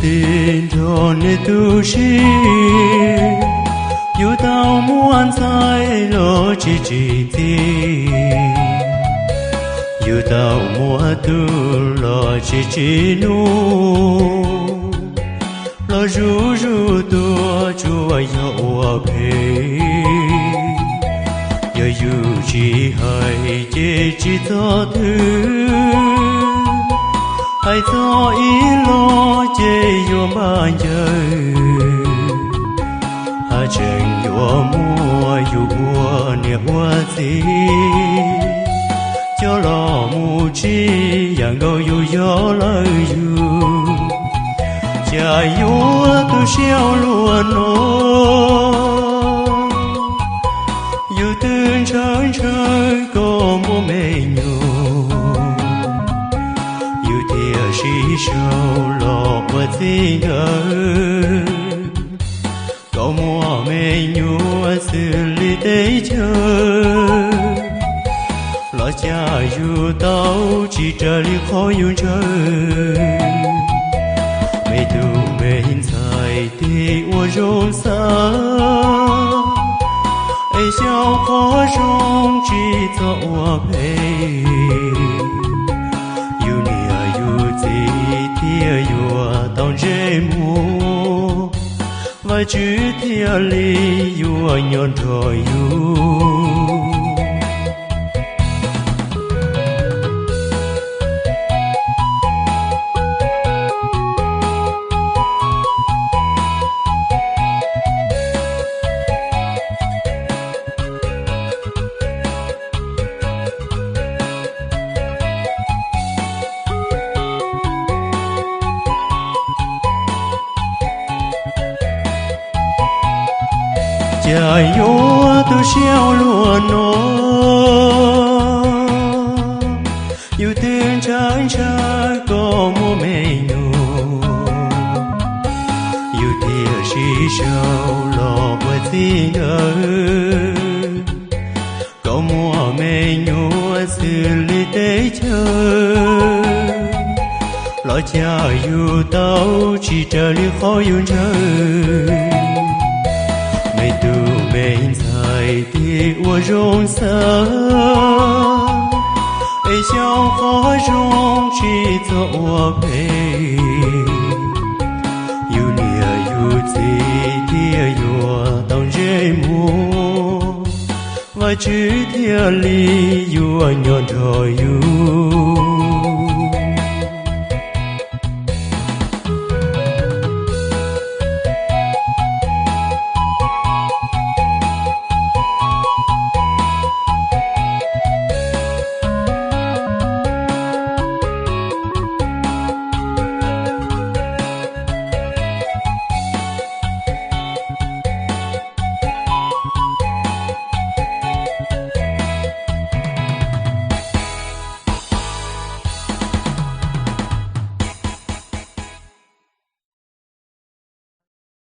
Tsis nrog niam tu siab, yus tau muaj ntxhais los tsis tsim txiaj, yus tau muaj tub los tsis tsim nyog, los zuj zus tuaj tsuas yog ua phem. Yog yus tsis hais ces tsis txog twg, hais txog ib los ces yuav npaj ncawg. Haj tseem yuav muab yus ua niam ua txiv, coj los mus tsim yam nkaus yus yog lawm yus. Cas yuav tu siab ua luaj no, yus twb ntshaw ntshaw koj muaj me nyuam, yus thiaj sib sau los ua txij nkawm. Koj muaj me nyuam xws li teb chaws, los cas yus tau tsis raws li qhov yus ntshaw. Me tub me ntxhais tig ua zoo xav, es xyaum qhov zoo tsis txhob ua phem. Yus niam yus txiv thiaj yuav tau ntsej muag, Vajtswv thiaj li yuav nyob nrog yus. Cas yuav tu siab ua luaj no, yus twb ntshaw ntshaw koj muaj me nyuam, yus thiaj sib sau los ua txij nkawm. Koj muaj me nyuam xws li teb chaws, los cas yus tau tsis raws li qhov yus ntshaw. Me tub me ntxhais tig ua zoo xav, es xyaum qhov zoo tsis txhob ua phem. Yus niam yus txiv thiaj yuav tau ntsej muag, Vajtswv thiaj li yuav nyob nrog yus.